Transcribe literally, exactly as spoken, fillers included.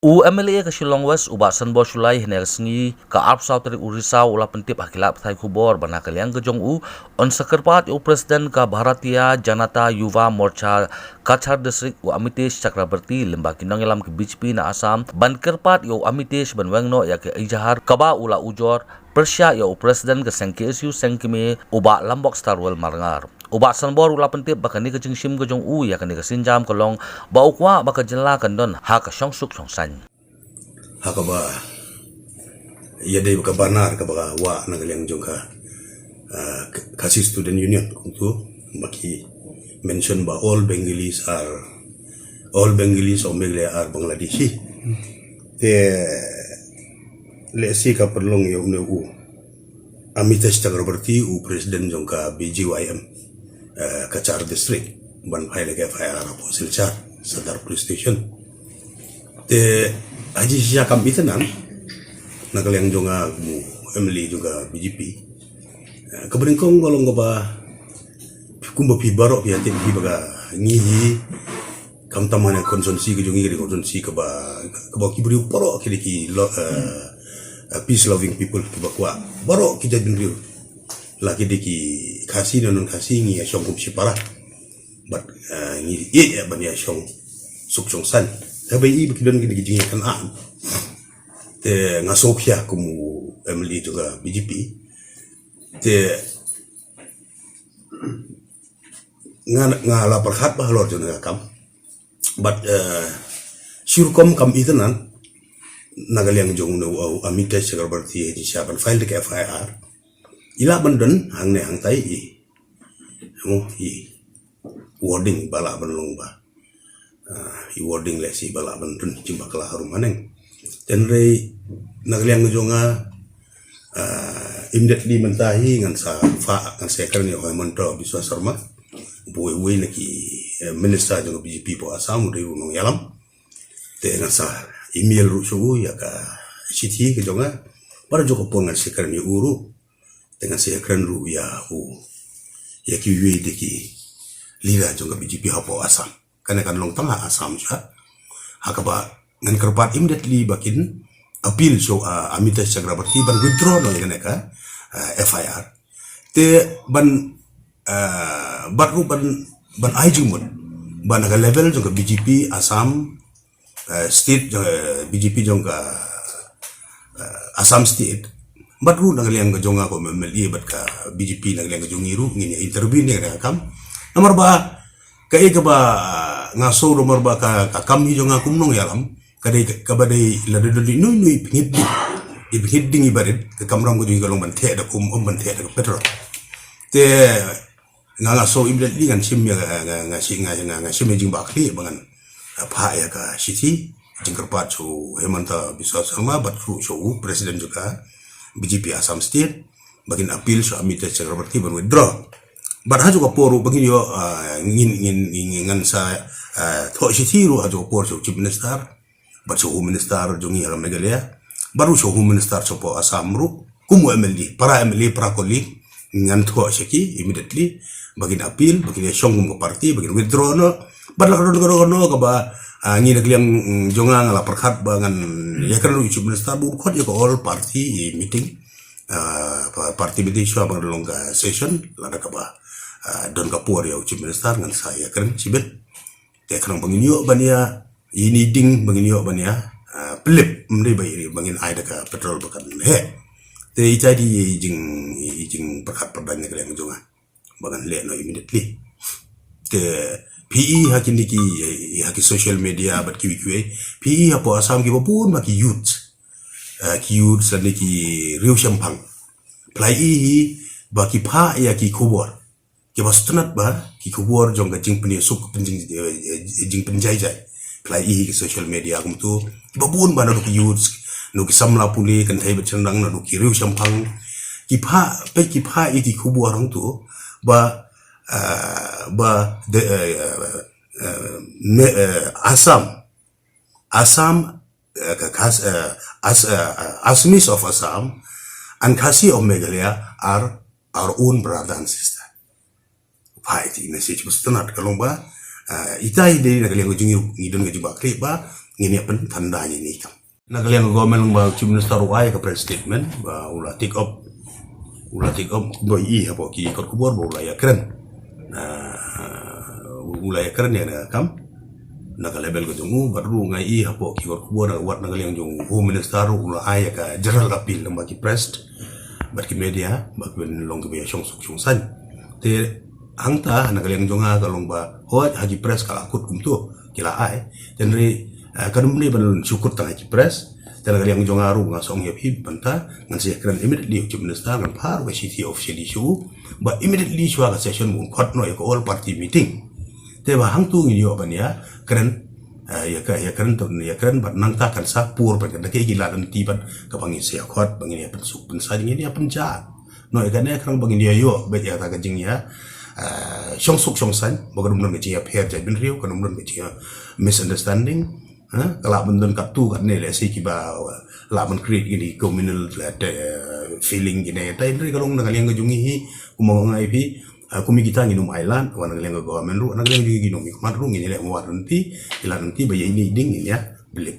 U M L A ka Shillong West, u Bah Sanbor Shullai, hynne ka sngi ka arphew saw tarik u Risaw, u la pyntip ha ki lad pathai khubor ba na ka liang ka jong u, un sa kyrpad ïa u President ka Bharatiya Janata Yuva Morcha Cachar District, u Amitesh Chakraborty, lyngba ki nongïalam ka B J P na Assam, ban kyrpad ïa u Amitesh ban weng noh ïa ka ejahar kaba u la ujor pyrshah ïa u President ka seng K S U seng kmie, u Bah Lambok Starwell Marngar. U Bah Sanbor u la pyntip ba kane ka jingshim ka jong u ïa kane ka sienjam ka long ba u kwah ba ka jylla kan don ha ka shongsuk shongsaiñ. Ha kaba ïadei bad ka banner kaba ka wah na ka liang jong ka, ah, Khasi Student Union, kumto ba ki mention ba all Bengalis are, all Bengalis of Meghalaya are Bangladeshi. Te lehse ka pynlong ïa une u Amitesh Chakraborty, u President jong ka B J Y M, eh, Cachar District, ban file ka F I R hapoh Silchar Sadar Police Station. Te ha jingshisha kam itynnad, na ka liang jong nga kum u M L A jong ka B J P, eh, kaba nyngkong ka long kaba, kumba phi baroh phi ïatip hi ba ka ngi hi, khamtam ha kane ka constituency ka jong ngi, ka dei ka constituency kaba, kaba ki briew baroh ki dei ki lo-, eh, eh, peace loving people, kiba kwah baroh ki jaitbynriew, la ki dei ki Khasi ne non Khasi, ngi ïa shong kum shipara bad, eh, ngi ïeit ban ïa shong suk shong saiñ. Haba ïohi ba ki don kine ki jingïakynad, te nga sngewkhia kum u M L A jong ka B J P. Te nga, nga la pyrkhat bha halor jong ka kam. Bad, eh, shi rukom kam itynnad, na ka liang jong une u, u Amitesh Chakraborty, ha jingshisha ban file da ka F I R, i lah ban don hangne hangtai i, mo, i wording ba lah ban long ba, ah, i wording lehse ba lah ban don jingbakla harum haneng. Hynrei na ka liang jong nga, ah, immediately mynta hi ngan sa phah, ngan sa ïakren ïa u Himanta Biswa Sarma, uwei, uwei na ki, eh, minister jong ka B J P hapoh Assam, u dei ruh u nongïalam. Te ngan sa email ruh sha u ïa ka shithi ka jong nga. Bad ha kajuh ka por ngan sa ïakren ïa u ruh. Te ngan sa ïakren ruh ïa u, ïa kiwei de ki leader jong ka B J P hapoh Assam. Kane kan long tang ha Assam sha. Ha kaba ngan kyrpad immediately ba kin appeal sha u, ah, Amitesh Chakraborty ban withdraw noh ïa kane ka, ah, F I R. Te ban, ah, bad ruh ban, ban ai jingmut ba na ka level jong ka B J P Assam, eh, state jong, eh, B J P jong ka, eh, Assam state. Bad ruh na ka liang ka jong nga kum u M L A bad ka B J P na ka liang ka jong ngi ruh ngin ïa intervene ïa ka kam. Namar ba kaei kaba nga sngew, namar ba ka, ka kam hi jong nga kum u nongïalam, ka dei kaba dei lada don ino ino i pynhit ding, i pynhit ding iba rit, ka kamram ka jong ngi ka long ban theh da ka um, ym ban theh da ka petrol. Te nga, nga sngew immediately ngan shim ïa, nga, nga, nga shi-, nga, nga, nga shim ïa ka jingbakla ba ngan, ah, phah ïa ka shithi jingkyrpad sha u Himanta Biswa Sarma bad ruh sha u President jong ka B J P Assam State ba kin appeal sha u Amitesh Chakraborty ban withdraw. Bad ha kajuh ka por ruh ba ngin ïoh, ah, ngin, ngin, ngin, ngin, ngan sa, ah, thoh shithi ruh ha kajuh ka por sha u Chief Minister bad sha u Home Minister jong ngi ha Meghalaya, bad ruh sha u Home Minister jong ka Assam ruh, kum u M L A, para M L A, para colleague, ngan thoh sha ki immediately ba kin appeal, ba kin ïa shong kum ka party, ba kin withdraw noh. Bad lada ka don kano kano kaba, ah, ngi na ka liang, mm, jong nga nga la pyrkhat ba ngan ïakren ruh ïa u Chief Minister, ba un khot ïa ka all party meeting, ah, pa-, party meeting shuwa ba ngan long ka session, lada kaba, ah, don ka por ïa u Chief Minister ngan sa ïakren shibit. Te khnang ba ngin ïoh ban ïa, ïa ine i ding ba ngin ïoh ban ïa, ah, pynlip, ym dei ba ïa, ba ngin ai da ka petrol ba kan heh. Te ita i dei i jing, i jingpyrkhat pyrdaiñ na ka liang jong nga ba ngan leh noh immediately. Te phi i ha kine ki, ha ki social media bad kiwei kiwei, phi i hapoh Assam kiba bun ba ki youth, ah, ki youth lane ki riewshemphang, phi la i hi ba ki phah ïa ki khubor kiba sngewtynnat ba ki khubor jong ka jingpynïasuk, pynjing-, eh, eh, jingpynjaijai. Phi la i hi ki social media kumto, kiba bun ba naduh ki youths, naduh ki samla pule kynthei bad shynrang, naduh ki riewshemphang, ki phah, peit ki phah ïa ki khubor hangto ba, eh, ba the, eh, eh, eh, me-, eh, Assam, Assam, eh, ka Khas-, eh, As-, eh, Assamese of Assam and Khasi of Meghalaya are our own brother and sister. Phah ïa i message ba sngewtynnat, ka long ba, eh, ita i dei na ka liang ka jong ngi, ngi don ka jingbakla ba ngin ïa pynthanda ïa ine i kam. Na ka liang ka government ba u Chief Minister u ai ka press statement ba u la take up, u la take up, ba i hapoh ki kot khubor ba u la ïakren. Ah, u la ïakren ïa kane ka kam na ka level ka jong u, bad ruh nga i hapoh ki kot khubor na, wat na ka liang jong u Home Minister ruh u la ai ïa ka general appeal lyngba ki press bad ki media ba kin long kiba ïa shongsuk shongsaiñ. Te hangta na ka liang jong nga ka long ba hooid ha ki press ka la kut kumto, ki la ai. Te hynrei, ah, kan ym dei ban shu kut tang ha ki press. Te na ka liang jong nga ruh nga sngew ïa phi, bad ngan sa ïakren immediately u Chief Minister, ngan phah ruh ka shithi officially sha u ba immediately shuwa ka session ba un khot noh ïa ka all party meeting. Te ba hangto ngin ïoh ban ïakren, ah, ïa ka, ïakren to, ïakren bad nangta kan sa pur bad kan da ki lad lynti bad kaba ngin sa ïa khot, ba ngin ïa pynsuk pynsaiñ, ngin ïa pynjah noh ïa kane, khnang ba ngin ïa ïoh bad ïa kata ka jingïa, ah, shongsuk shongsaiñ, ba kan ym don ka jingïapher jaitbynriew, kan ym don ka jingïa misunderstanding. Ha, ka lah ban don katto katne, lehse kiba lah ban create kine communal, eh, feeling kine. Te hynrei ka long na ka liang ka jong ngi hi, kumba nga ong ïa phi, ah, kum ïa kita ngin ym ailad, wat na ka liang ka government ruh, na ka liang jong ngi ngin ym ailad ruh, ngin ïa leh wat lynti, ïa lad lynti ba ïa ine i ding ngin ïa blip.